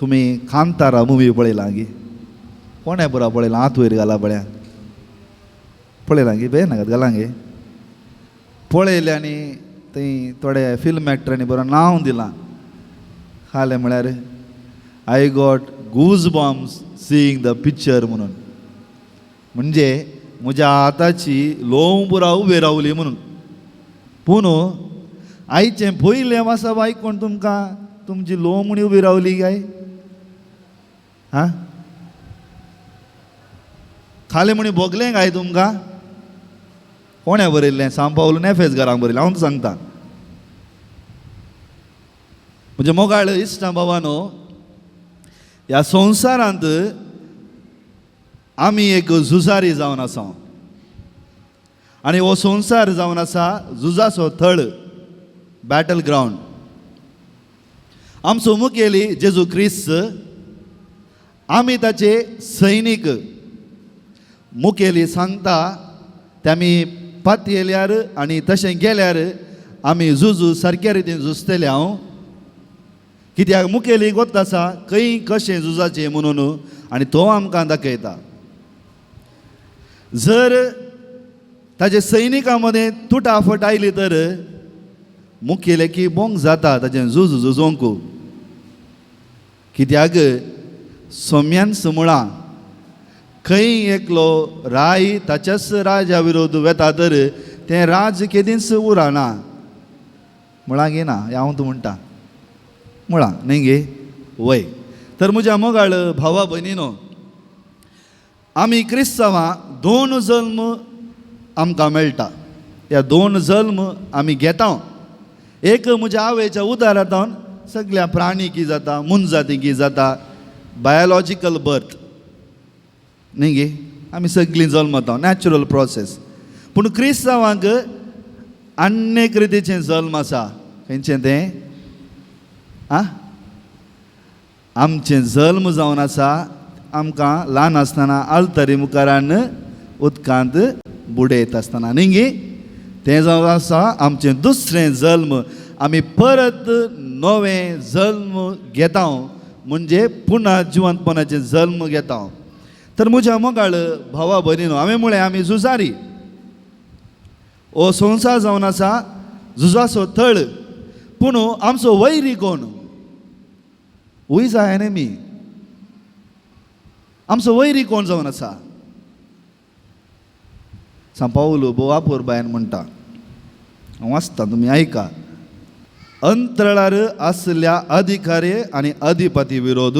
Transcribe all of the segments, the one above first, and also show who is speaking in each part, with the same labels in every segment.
Speaker 1: तुमी कांतारा मुवी पळयला गे? कोणें पुरा पळयला? हात वयर घाला पळया. पळयला गे? बेन नाकात घाला गे. पळयलें आनी थंय थोडे फिल्म एक्टरांनी बरो नांव दिलां. खालें म्हळ्यार I got goosebumps seeing the picture म्हणून, म्हणजे म्हज्या हाताची लोंव पुरा उबी रावली म्हणून. पूण आयचें पयलें वाचप आयकून तुमकां तुमची लोंव म्हूण उबी रावली काय? आं, खालें म्हणी भोगलें काय तुमकां? कोणें बरयल्लें? सांव पावलू नेफेज घरांक बरयलें. हांव सांगता म्हज्या मोगाळ इश्टा बाबानो, ह्या संवसारांत आमी एक झुजारी जावन आसा आनी हो संवसार जावन आसा झुजाचो थळ, बॅटल ग्रावंड. आमचो मुखेली जेजू क्रिस्त, आमी ताचे सैनीक. मुखेली सांगता ते आमी पातयेल्यार आनी तशें गेल्यार आमी झुजू सारक्या रितीन झुजतले. हांव कित्याक मुखेली गोत आसा खंय कशें झुजाचें म्हणून, आनी तो आमकां दाखयता. जर ताजे सैनिकां मदें तुटाफट आयली तर मुखेले की बोंग जाता ताजें झूज झुजोवंक. कित्याक सोम्यान सुमळां खंय एकलो राय ताच्याच राजा विरोध वेता तर तें राज केदींच उरना. म्हळां गे ना? हांव तूं म्हणटा म्हळां न्ही गे? वय. तर म्हज्या मोगाळ भावा भयणीनो, आमी क्रिस्तांवां दोन जल्म आमकां मेळटा. ह्या दोन जल्म आमी घेता. एक म्हज्या आवयच्या उदारांत सगळ्या प्राणी की जाता, मनजाती की जाता, बायोलॉजिकल बर्थ न्ही गे? आमी सगळीं जल्मता, नॅचरल प्रोसेस. पूण क्रिस्तांवांक आन्नेक रितीचें जल्म आसा. खंयचें तें? आं, आमचें जल्म जावन आसा आमकां ल्हान आसतना आल्तरी मुखारान उदकांत बुडयत आसतना न्ही गे? तें जावन आसा आमचें दुसरें जल्म. आमी परत नवें जल्म घेता, म्हणजे पुनः जिवंतपणाचें जल्म घेता. तर म्हज्या मोगाळ भावा भयणीनो, हांवें म्हळें आमी झुजारी. हो संवसार जावन आसा झुजाचो थळ. पूण आमचो वैरी कोण? Who is our enemy? आमचो वैरी कोण जावन आसा? सांव पावलू भोव आपुरबायन म्हणटा, हांव वाचता तुमी आयका. अंतराळार आसल्या अधिकारी आनी अधिपती विरोध,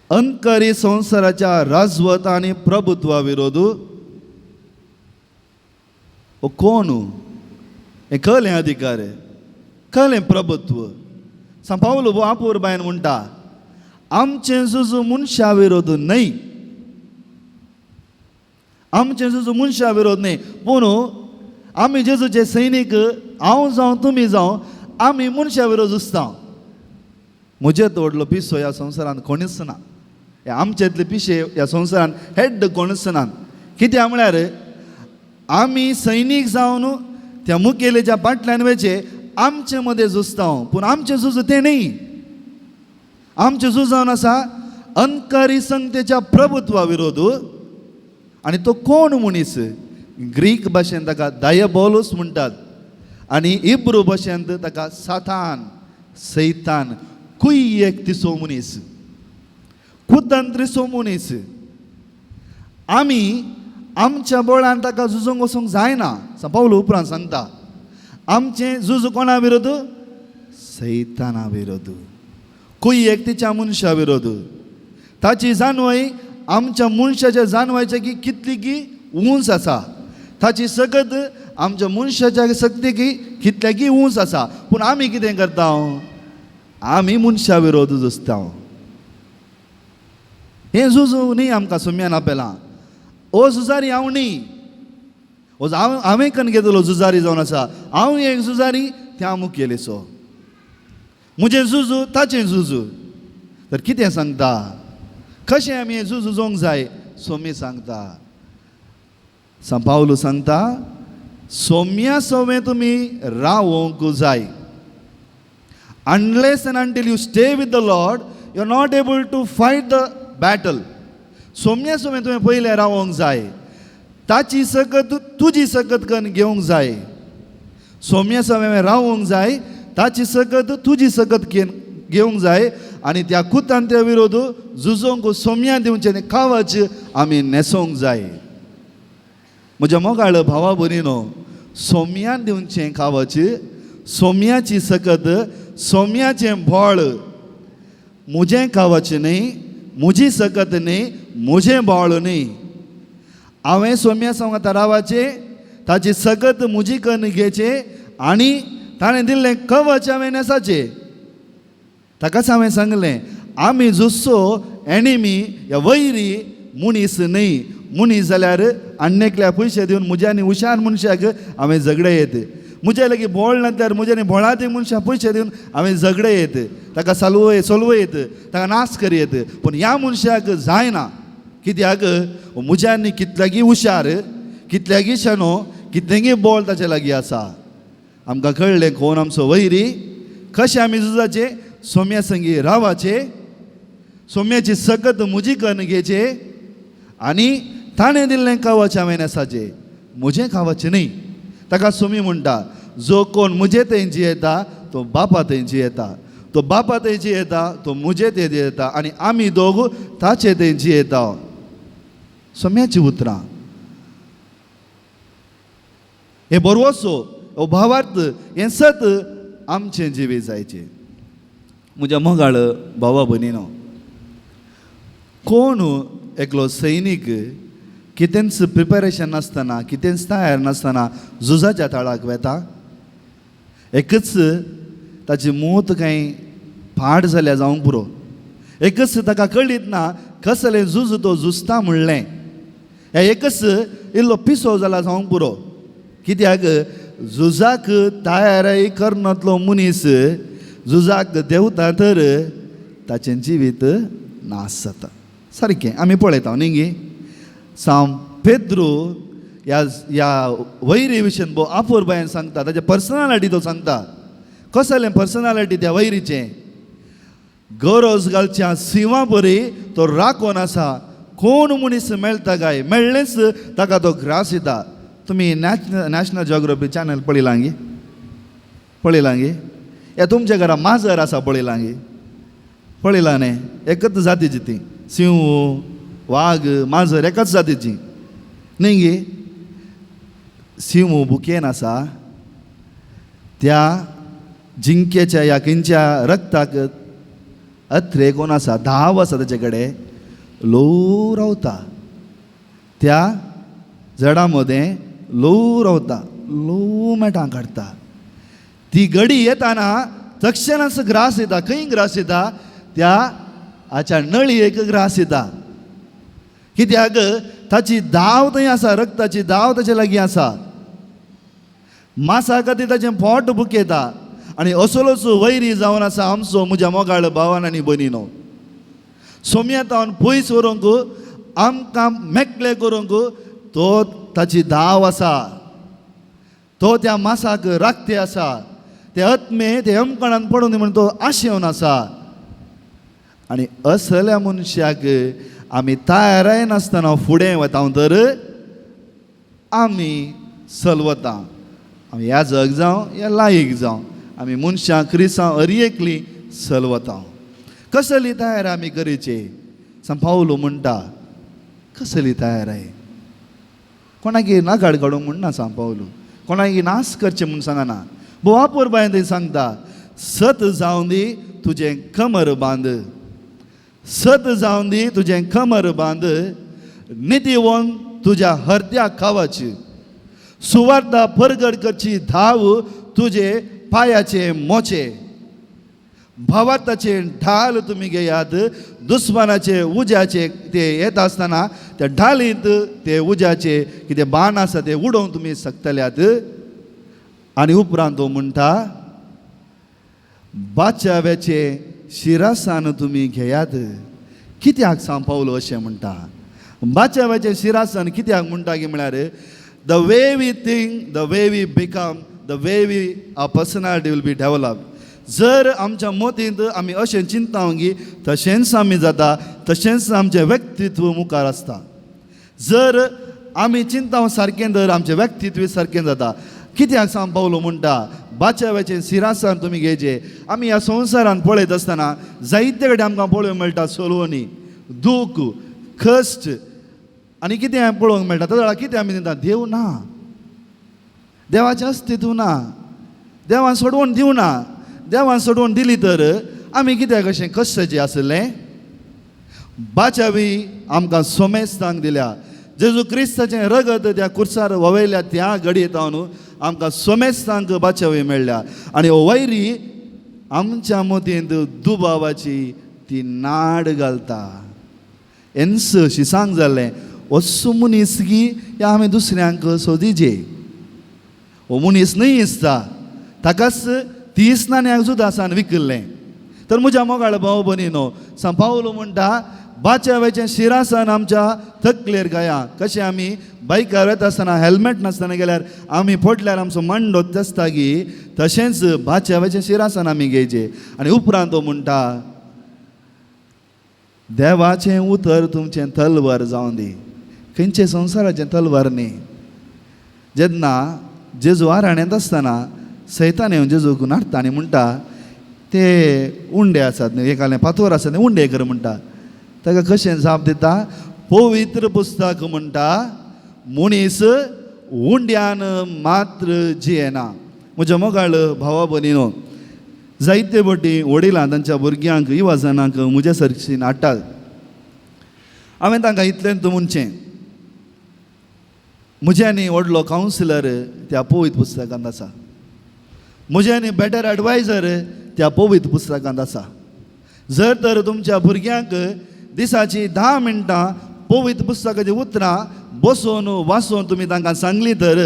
Speaker 1: अंतकारी संवसाराच्या राजवत आनी प्रभुत्वा विरोध. हो कोण? हें कळ्ळें अधिकार, कळ्ळें प्रभुत्व. सांव पावलू भोव आपुरबायन म्हणटा, आमचें झूज मनशा विरोध न्हय, आमचें झूज मनशा विरोध न्हय. पूण आमी जेजूचे सैनीक, हांव जावं तुमी जावं, आमी मनशा विरोध झुजता. म्हजे तो व्हडलो पिसो ह्या संवसारांत कोणूच ना. आमचेतले पिशे ह्या संवसारांत हेड कोणूच ना. कित्याक म्हळ्यार आमी सैनीक जावन त्या मुखेलेच्या फाटल्यान वयचे, आमचे मदें झुजता. पूण आमचें झूज तें न्हय. आमचें झूज जावन आसा अंतकारी संगतेच्या प्रभुत्वा विरोध. आनी तो कोण मनीस? ग्रीक भाशेन ताका दायबोलूस म्हणटात आनी इब्रू भाशेंत ताका सातान, सैतान. कुय एक तिसो मनीस, कुतंत्रीसो मनीस. आमी आमच्या बळान ताका झुजूंक वचूंक जायना. पावलू उपरांत सांगता, आमचें झूज कोणा विरोध? सैताना विरोध, कुय एक तिच्या मनशा विरोध. ताची जाणवय आमच्या मनशाच्या जाणवायच्या की कितली की उंच आसा, ताची सकत आमच्या मनशाच्या शक्ती की कितल्या की उंच आसा. पूण आमी कितें करता? आमी मनशा विरोध झुजता. हें झूज न्ही आमकां सुम्यान आपयलां. ओ झुजारी हांव न्ही, ओ हांव हांवें कन घेतलो झुजारी जावन आसा. हांव एक झुजारी त्या मुखेलेचो, म्हजें झुजू ताचें झुजू. तर कितें सांगता? कशें आमी हें झूज झुजोवंक जाय? सोमी सांगता, सांव पावलू सांगता, सोम्या सोवें तुमी रावोंक जाय. Unless and until you stay with the Lord, you are not able to fight the battle. Saumya Saumya तुवें पयलें रावोंक जाय, ताची सकत तुजी सकत कन्न घेवंक जाय. सोम्या सोम्या रावोंक जाय, ताची सकत तुजी सकत घेवंक जाय आनी त्या कुतांत्या विरोध झुजोंक सोम्या दिवचें कावच आमी न्हेसोंक जाय. म्हज्या मोगाळ भावा भयणीनो, सोम्यान दिवचें कावच, सोम्याची सकत, सोम्याचें बळ म्हजें कावच न्हय, म्हजी सकत न्हय, म्हजें बळ न्हय. हांवें सोम्या सांगता रावाचें, ताची सकत म्हजी कन्न घेवचें आनी ताणें दिल्लें कवच हांवें न्हेसाचें. ताकाच हांवें सांगलें, आमी जुसो एनिमी या वैरी मनीस न्हय. मनीस जाल्यार आनी एकल्या पयशे दिवन म्हज्या आनी हुशार मनशाक हांवें झगडे येत, म्हज्या लागीं बोळ नासल्यार म्हज्या आनी बोळादी मनशाक पयशे दिवन हांवें झगडे येत, ताका सालवय सोलवयत, ताका नाश करयत. पूण ह्या मनशाक जायना. कित्याक म्हज्यानी कितल्यागी हुशार, कितल्यागी शाणो, कितलेंगी बोळ ताचे लागीं आसा. आमकां कळ्ळें कोण आमचो वैरी, कशें आमी झुजाचें? सोम्या संगी रावाचें, सोम्याची सकत म्हजी कन्न घेवचें आनी ताणें दिल्लें कवच हांवें न्हेसाचें, म्हजें खावचें न्हय. ताका सोमी म्हणटा, जो कोण म्हजे थंय जियेता तो बापा थंय जियेता, तो बापा थंय जियेता तो म्हजे थंय जियेता आनी आमी दोग ताचे थंय जियेता. सोम्याचीं उतरां हे बरवसो, हो भावार्थ, हें सत आमचें जिवीत जायचें. म्हज्या मोगाळ भावा भयणीनो, कोण एकलो सैनीक कितेंच प्रिपेरेशन नासतना, कितेंच तयार नासतना झुजाच्या थळाक वेता, एकच ताची मूत कांय पाड जाल्या जावंक पुरो, एकच ताका कळीत ना कसलें झूज तो झुजता म्हणलें, ह्या एकच इल्लो पिसो जाला जावंक पुरो. कित्याक झुजाक तयारी करनातलो मनीस झुजाक देंवता तर ताचें जिवीत नाश जाता. सारकें आमी पळयता न्ही गे. सांव पेद्रू ह्या ह्या वैरी विशीं भोव आपुरबायेन सांगता, ताचे पर्सनालिटी तो सांगता. कसलें पर्सनालिटी त्या वैरीचें? गरज घालच्या सिंवा बरी तो राखून आसा, कोण मनीस मेळटा काय मेळ्ळेंच ताका तो ग्रास दिता. तुमी नॅशनल जियोग्राफी चॅनल पळयलां गे? पळयलां गे? या तुमच्या घरा माजर आसा पळयलां गे? पळयलां न्ही? एकच जातीची ती, सिंव, वाग, माजर एकाच जातीची न्ही गे. सिंव भुकेन आसा, त्या जिंकेच्या ह्या खंयच्या रक्ताक अत्रे कोण आसा, धांव आसा ताचे कडेन, ल्हव रावता त्या झाडां मदें, ल्हव रावता, ल्हव मेटां काडटा. ती गडी येताना तक्षणाच ग्रास येता. खंय ग्रास येता? त्या हाच्या नळयेक ग्रास येता. कित्याक ताची धांव थंय आसा, रक्ताची धांव ताचे लागीं आसा. मासा खातीर ताचें पोट भुकेता. आनी असलोच वैरी जावन आसा आमचो म्हज्या मोगाळ भावान आनी भयणीनो. सोम्या तावन पयस व्हरूंक, आमकां मेकळे करूंक तो ताची धांव आसा. तो त्या मासाक राखते आसा, ते आत्मे ते यमकणान पडून म्हण तो आशेवन आसा. आनी असल्या मनशाक आमी तयाराय नासतना फुडें वता तर आमी सलवता. आमी ह्या जग जावं या लायक जावं, आमी मनशां क्रिसांव अर एकली सलवता. कसली तयार आमी करीचे? सांव पावलो म्हणटा, कसली तयार कोणाकी नागाड काडूंक म्हणना सांव पावलो, कोणाकी नाश करचें म्हूण सांगना. भोव आपुरबायेन थंय सांगता, सत जावन दी तुजें कमर बांद, सत जावन दी तुजें कमर बांद, नितीवंत तुज्या हरद्या खावाची, सुवार्ता परगट करची धाव तुजे पांयाचे मोचे, भावार्थाचे ढाल तुमी घेयात, दुस्मानाचे उज्याचे ते येता आसतना त्या ढालींत ते उज्याचे कितें बाण आसा ते उडोवंक तुमी शकतल्यात. आनी उपरांत तो म्हणटा, बाचाव्याचे शिरासान तुमी घेयात. कित्याक सांव पावलो अशें म्हणटा? बाचाव्याचे शिरासन कित्याक म्हणटा की म्हळ्यार, the way we think, the way we become, the way we our personality will be develop. जर आमच्या मतींत आमी अशें चिंतता की तशेंच आमी जाता, तशेंच आमचें व्यक्तित्व मुखार आसता. जर आमी चिंता सारकें तर आमचें व्यक्तित्व सारकें जाता. कित्याक सांग पावलो म्हणटा बाच्याव्याचें सिरासान तुमी घेयचें. आमी ह्या संवसारान पळयत आसतना जायते कडेन आमकां पळोवंक मेळटा सोलवणी, दूख, कश्ट आनी कितें पळोवंक मेळटा. त्या वेळार कितें आमी दिता, देव ना, देवाचें अस्तित्व ना, देवान सोडवण दिवना. देवान सोडवण दिली तर आमी कित्याक अशें कश्टाचें आसलें? बाचावी आमकां सोमेस्तांक दिल्या. जेजू क्रिस्ताचें रगत त्या कुर्सार ववयल्या त्या घडयेत न्हू आमकां सोमेस्तांक बाचावी मेळ्ळ्या. आनी वैरी आमच्या मतींत दुबावाची ती नाड घालता. एन्स शिसांक जालें वचू मनीस की या आमी दुसऱ्यांक सोदीजे. हो मनीस न्हय दिसता, ताकाच 30 नाण्याक जुदासान विकल्लें. तर म्हज्या मोगाळ भाव भयणीनो, सांग पावलो म्हणटा बाच्याव्याचें शिरासान आमच्या तकलेर गाया. कशें आमी बायकार वता आसतना हेल्मेट नासतना गेल्यार आमी पडल्यार आमचो मांडो आसता की, तशेंच बाच्याव्याचें शिरासान आमी घेयचें. आनी उपरांत तो म्हणटा देवाचें उतर तुमचें तलवार जावन दी. खंयचें संवसाराचें तलवार न्ही. जेन्ना जेजू आराण्यांत आसतना सैतान येवन जेजूक नाडटा आनी म्हणटा ते उंडे आसात न्ही, एकालें फातोर आसा न्ही, उंडे कर म्हणटा. ताका कशें जाप दिता, पवित्र पुस्तक म्हणटा मनीस उंड्यान मात्र जियेना. म्हज्या मोगाळ भावा भयणीनो, जायते फावटी वडिलां तांच्या भुरग्यांक युवाजनांक म्हज्या सरशी हाडटात. हांवें तांकां इतलें म्हणचें, म्हज्या आनी व्हडलो कावन्सिलर त्या पवित्र पुस्तकांत आसा, म्हज्या आनी बेटर एडवायजर त्या पवित्र पुस्तकांत आसा. जर तर तुमच्या भुरग्यांक दिसाची 10 मिनटां पवित्र पुस्तकाचीं उतरां बसोवन वाचोवन तुमी तांकां सांगली तर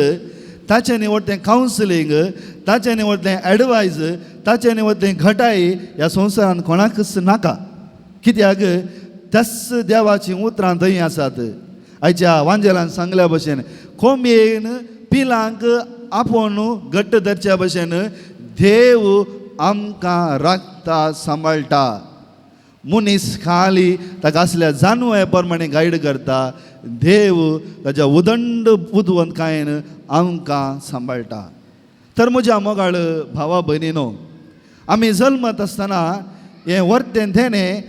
Speaker 1: ताचें निवडतें कावन्सिलींग, ताचें निवडतें एडवायज, ताचें निवडतें घटाय ह्या संवसारांत कोणाकच नाका. कित्याक त्याच देवाचीं उतरां थंय आसात. आयच्या वांजेलान सांगल्या भशेन कोंबयेन पिलांक आपोवन घट्ट धरच्या भशेन देव आमकां राखता, सांबाळटा. मनीस खाली ताका आसल्या जानवया प्रमाणे गायड करता, देव ताच्या उदंड बुदवंतकायेन आमकां सांबाळटा. तर म्हज्या मोगाळ भावा भयणीनो, आमी जल्मत आसतना हें वर्तें तेणें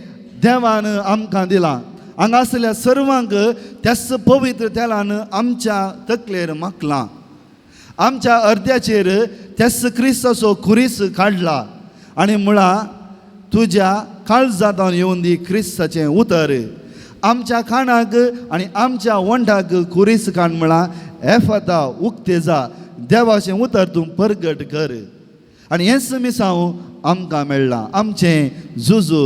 Speaker 1: देवान आमकां दिलां. हांगा आसल्या सर्वांक त्याच पवित्र तेलान आमच्या तकलेर माखलां, आमच्या अर्द्याचेर त्याच क्रिस्ताचो खुरीस काडला आनी मुळां तुज्या काळजांत येवन दी क्रिस्ताचें उतर. आमच्या कानाक आनी आमच्या वंठाक खुरीस काड म्हळां एफाता उक्ते जा, देवाचें उतर तूं परगट कर. आनी हेंच मिसांव आमकां मेळ्ळां. आमचें जुजू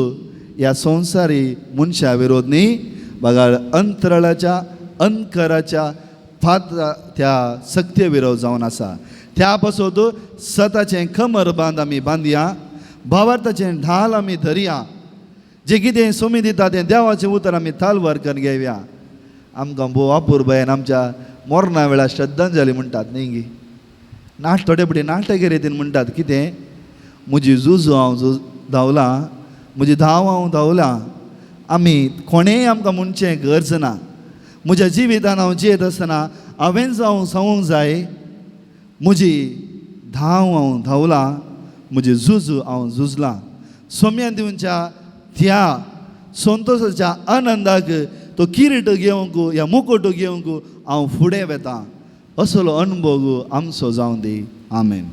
Speaker 1: ह्या संवसारी मनशा विरोध न्ही, बगार अंतराळाच्या अंकराच्या फात त्या सक्ते विरोध जावन आसा. त्या पासत सताचें कमर बांद आमी बांदया, भावार्थाचें ढाल आमी धरया, जे कितें सोमी दिता तें देवाचें उतर आमी तालवार करून घेवया. आमकां भोव अपुरबायेन आमच्या मरणा वेळार श्रद्धांजली म्हणटात न्ही गी. नाट थोडे फावटी नाटक रितीन म्हणटात कितें, म्हजी जुजू हांव धांवलां, म्हजी धांव हांव धांवलां. आमी कोणेंय आमकां म्हणचें गरज ना. म्हज्या जिवितान हांव जियेत आसतना हांवें जावं सांगूंक जाय म्हजी धांव हांव धांवलां, म्हजी झुजू हांव झुजलां. सोम्यान दिवच्या त्या संतोशाच्या आनंदाक तो किरीट घेवंक या मुकुट घेवंक हांव फुडें वेतां. असलो अणभव आमचो जावं दी. आमेन.